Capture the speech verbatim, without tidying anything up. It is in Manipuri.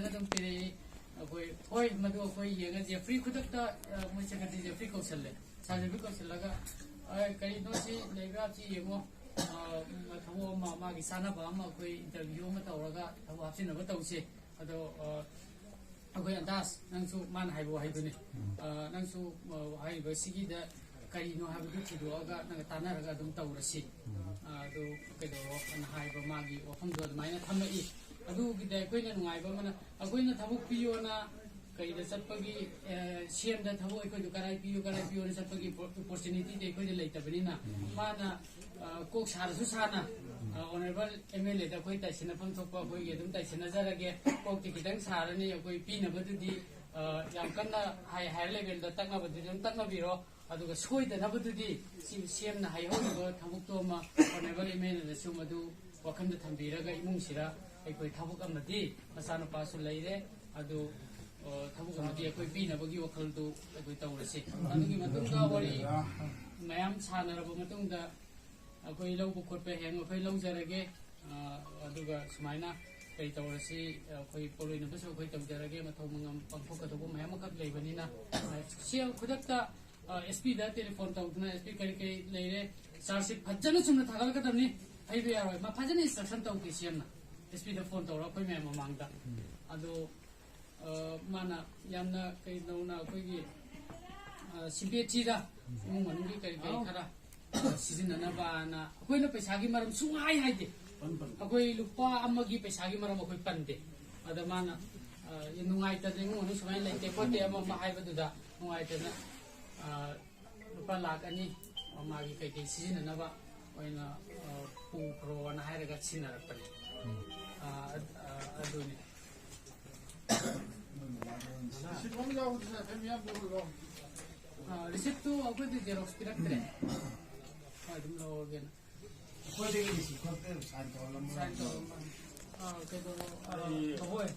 ꯑꯗꯨꯝ ꯄꯤꯔꯛꯏ꯫ ꯑꯩꯈꯣꯏ, "ꯍꯣꯏ, ꯃꯗꯨ ꯑꯩꯈꯣꯏ ꯌꯦꯡꯉ", ꯖꯦꯐ꯭ꯔꯤ ꯈꯨꯗꯛꯇ, ꯑ, ꯃꯣꯏ ꯁꯦꯀ꯭ꯔꯦꯇꯔꯤ ꯖꯦꯐ꯭ꯔꯤ ꯀꯧꯁꯜꯂꯦ꯫ ꯁꯥꯔ ꯖꯦꯐ꯭ꯔꯤ ꯀꯧꯁꯜꯂꯒ, "ꯑ, ꯀꯔꯤꯅꯣ ꯁꯤ ꯂꯩꯕ꯭ꯔꯥ? ꯁꯤ ꯌꯦꯡꯉꯣ꯫ ꯑ, ꯊꯕꯛ ꯑꯃ, ꯃꯥꯒꯤ ꯆꯥꯅꯕ ꯑꯃ ꯑꯩꯈꯣꯏ ꯏꯟꯇꯔꯚ꯭ꯌꯨ ꯑꯃ ꯇꯧꯔꯒ ꯊꯕꯛ ꯍꯥꯞꯆꯤꯟꯅꯕ ꯇꯧꯁꯦ꯫ ꯑꯗꯣ, ꯑ, ꯑꯩꯈꯣꯏ ꯑꯟꯗꯥꯖ, ꯅꯪꯁꯨ", ꯃꯥꯅ ꯍꯥꯏꯕ ꯋꯥꯍꯩꯗꯨꯅꯤ, "ꯑ, ꯅꯪꯁꯨ, ꯑ, ꯍꯥꯏꯔꯤꯕ ꯁꯤꯒꯤꯗ ꯀꯔꯤꯅꯣ ꯍꯥꯏꯕꯗꯨ ꯊꯤꯗꯣꯛꯑꯒ ꯅꯪꯒ ꯇꯥꯟꯅꯔꯒ ꯑꯗꯨꯝ ꯇꯧꯔꯁꯤ꯫ ꯑ, ꯑꯗꯨ ꯀꯩꯗꯧꯔꯣ?" ꯑꯅ ꯍꯥꯏꯕ ꯃꯥꯒꯤ ꯋꯥꯐꯝꯗꯣ ꯑꯗꯨꯃꯥꯏꯅ ꯊꯝꯃꯛꯏ꯫ ꯑꯗꯨꯒꯤꯗ ꯑꯩꯈꯣꯏꯅ ꯅꯨꯡꯉꯥꯏꯕ ꯑꯃꯅ, ꯑꯩꯈꯣꯏꯅ ꯊꯕꯛ ꯄꯤꯌꯣꯅ ꯀꯩꯗ ꯆꯠꯄꯒꯤ, ꯑ, ꯁꯤ ꯑꯦꯝꯗ ꯊꯕꯛ ꯑꯩꯈꯣꯏꯗ ꯀꯔꯥꯏ ꯄꯤꯌꯨ, ꯀꯔꯥꯏ ꯄꯤꯌꯨꯅ ꯆꯠꯄꯒꯤ ꯑꯣꯄꯣꯔꯆꯨꯅꯤꯇꯤꯗꯤ ꯑꯩꯈꯣꯏꯗ ꯂꯩꯇꯕꯅꯤꯅ, ꯃꯥꯅ, ꯑ, ꯀꯣꯛ ꯁꯥꯔꯁꯨ ꯁꯥꯅ, ꯑ, ꯑꯣꯅꯔꯦꯕꯜ ꯑꯦꯝ ꯑꯦꯜ ꯑꯦꯗ ꯑꯩꯈꯣꯏ ꯇꯥꯏꯁꯤꯟꯅꯐꯝ ꯊꯣꯛꯄ ꯑꯩꯈꯣꯏꯒꯤ ꯑꯗꯨꯝ ꯇꯥꯏꯁꯤꯟꯅꯖꯔꯒꯦ꯫ ꯀꯣꯛꯇꯤ ꯈꯤꯇꯪ ꯁꯥꯔꯅꯤ, ꯑꯩꯈꯣꯏ ꯄꯤꯅꯕꯗꯨꯗꯤ, ꯑ, ꯌꯥꯝ ꯀꯟꯅ ꯍꯥꯏ, ꯍꯥꯏꯌꯔ ꯂꯦꯚꯦꯜꯗ ꯇꯛꯅꯕꯗꯨꯗꯤ ꯑꯗꯨꯝ ꯇꯛꯅꯕꯤꯔꯣ꯫ ꯑꯗꯨꯒ ꯁꯣꯏꯗꯅꯕꯗꯨꯗꯤ ꯁꯤ ꯁꯤ ꯑꯦꯝꯅ ꯍꯥꯏꯍꯧꯔꯤꯕ ꯊꯕꯛꯇꯣ ꯑꯃ ꯑꯣꯅꯔꯦꯕꯜ ꯑꯦꯝ ꯑꯦꯜ ꯑꯦꯗꯁꯨ ꯃꯗꯨ ꯋꯥꯈꯜꯗ ꯊꯝꯕꯤꯔꯒ ꯏꯃꯨꯡꯁꯤꯗ ꯑꯩꯈꯣꯏ ꯊꯕꯛ ꯑꯃꯗꯤ ꯃꯆꯥꯅꯨꯄꯥꯁꯨ ꯂꯩꯔꯦ, ꯑꯗꯨ, ꯑ, ꯊꯕꯛ ꯑꯃꯗꯤ ꯑꯩꯈꯣꯏ ꯄꯤꯅꯕꯒꯤ ꯋꯥꯈꯜꯗꯨ ꯑꯩꯈꯣꯏ ꯇꯧꯔꯁꯤ꯫ ꯑꯗꯨꯒꯤ ꯃꯇꯨꯡꯗ ꯋꯥꯔꯤ ꯃꯌꯥꯝ ꯁꯥꯟꯅꯔꯕ ꯃꯇꯨꯡꯗ ꯑꯩꯈꯣꯏ ꯂꯧꯕ ꯈꯣꯠꯄ ꯍꯌꯦꯡ ꯑꯩꯈꯣꯏ ꯂꯧꯖꯔꯒꯦ꯫ ꯑ, ꯑꯗꯨꯒ ꯁꯨꯃꯥꯏꯅ ꯀꯩ ꯇꯧꯔꯁꯤ, ꯑꯩꯈꯣꯏ ꯄꯣꯠꯂꯣꯏꯅꯕꯁꯨ ꯑꯩꯈꯣꯏ ꯇꯧꯖꯔꯒꯦ, ꯃꯊꯧ ꯃꯉꯝ ꯄꯥꯡꯊꯣꯛꯀꯗꯧꯕ ꯃꯌꯥꯝ ꯑꯃꯈꯛ ꯂꯩꯕꯅꯤꯅ, ꯑ, ꯁꯤ ꯑꯦꯝ ꯈꯨꯗꯛꯇ, ꯑ, ꯑꯦꯁ ꯄꯤꯗ ꯇꯦꯂꯤꯐꯣꯟ ꯇꯧꯗꯅ, "ꯑꯦꯁ ꯄꯤ, ꯀꯔꯤ ꯀꯔꯤ ꯂꯩꯔꯦ?" ꯆꯥꯔꯖꯁꯤꯠ ꯐꯖꯅ ꯆꯨꯝꯅ ꯊꯥꯒꯠꯂꯛꯀꯗꯕꯅꯤ, ꯍꯩꯕ ꯌꯥꯔꯣꯏ꯫ ꯃꯥ ꯐꯖꯅ ꯏꯟꯁꯇ꯭ꯔꯛꯁꯟ ꯇꯧꯈꯤ ꯁꯤ ꯑꯦꯝꯅ, ꯑꯦꯁ ꯄꯤꯗ ꯐꯣꯟ ꯇꯧꯔꯒ ꯑꯩꯈꯣꯏ ꯃꯌꯥꯝ ꯃꯃꯥꯡꯗ꯫ ꯑꯗꯣ, ꯑ, ꯃꯥꯅ ꯌꯥꯝꯅ ꯀꯩꯗꯧꯅ ꯑꯩꯈꯣꯏꯒꯤ, ꯑ, ꯁꯤꯝꯄꯦꯊꯤꯗ ꯏꯃꯨꯡ ꯃꯅꯨꯡꯒꯤ ꯀꯔꯤ ꯀꯔꯤ ꯈꯔ, ꯑ, ꯁꯤꯖꯤꯟꯅꯅꯕꯅ ꯑꯩꯈꯣꯏꯅ ꯄꯩꯁꯥꯒꯤ ꯃꯔꯝ ꯁꯨꯡꯍꯥꯏ ꯍꯥꯏꯗꯦ꯫ ꯑꯩꯈꯣꯏ ꯂꯨꯄꯥ ꯑꯃꯒꯤ ꯄꯩꯁꯥꯒꯤ ꯃꯔꯝ ꯑꯩꯈꯣꯏ ꯄꯟꯗꯦ꯫ ꯑꯗ ꯃꯥꯅ, ꯑ, ꯅꯨꯡꯉꯥꯏꯇꯗꯅ ꯏꯃꯨꯡ ꯃꯅꯨꯡ ꯁꯨꯃꯥꯏꯅ ꯂꯩꯇꯦ ꯈꯣꯠꯇꯦ ꯑꯃ ꯑꯃ ꯍꯥꯏꯕꯗꯨꯗ ꯅꯨꯡꯉꯥꯏꯇꯅ, ꯑ, ꯂꯨꯄꯥ ꯂꯥꯈ ꯑꯅꯤ ꯃꯥꯒꯤ ꯀꯩꯀꯩ ꯁꯤꯖꯤꯟꯅꯅꯕ ꯑꯣꯏꯅ, ꯑ, ꯄꯨꯈ꯭ꯔꯣꯅ ꯍꯥꯏꯔꯒ ꯁꯤꯟꯅꯔꯛꯄꯅꯤ꯫ ꯑ, ꯑ, ꯑꯗꯨꯅꯤ꯫ ꯁꯤꯠ ꯑꯃ ꯌꯥꯎꯕꯗꯨꯁꯨ ꯍꯥꯏꯐꯦꯠ ꯃꯤꯌꯥꯝꯗ ꯎꯠꯂꯣ꯫ ꯑ, ꯔꯤꯁꯤꯠꯇꯨ ꯑꯩꯈꯣꯏꯗꯤ ꯖꯦꯔꯣꯛꯁ ꯄꯤꯔꯛꯇ꯭ꯔꯦ꯫ ꯍꯣꯏ, ꯑꯗꯨꯝ ꯂꯧꯔꯒꯦꯅ꯫ ꯑꯩꯈꯣꯏꯗꯒꯤ ꯔꯤꯁꯤꯠ ꯈꯛꯇ ꯁꯥꯏꯟ ꯇꯧꯍꯜꯂꯝꯃꯣ꯫ ꯁꯥꯏꯟ ꯇꯧꯔꯝꯃꯣ꯫ ꯑ, ꯀꯩꯅꯣ, ꯑ, ꯑꯩ ꯑꯍꯣꯏ꯫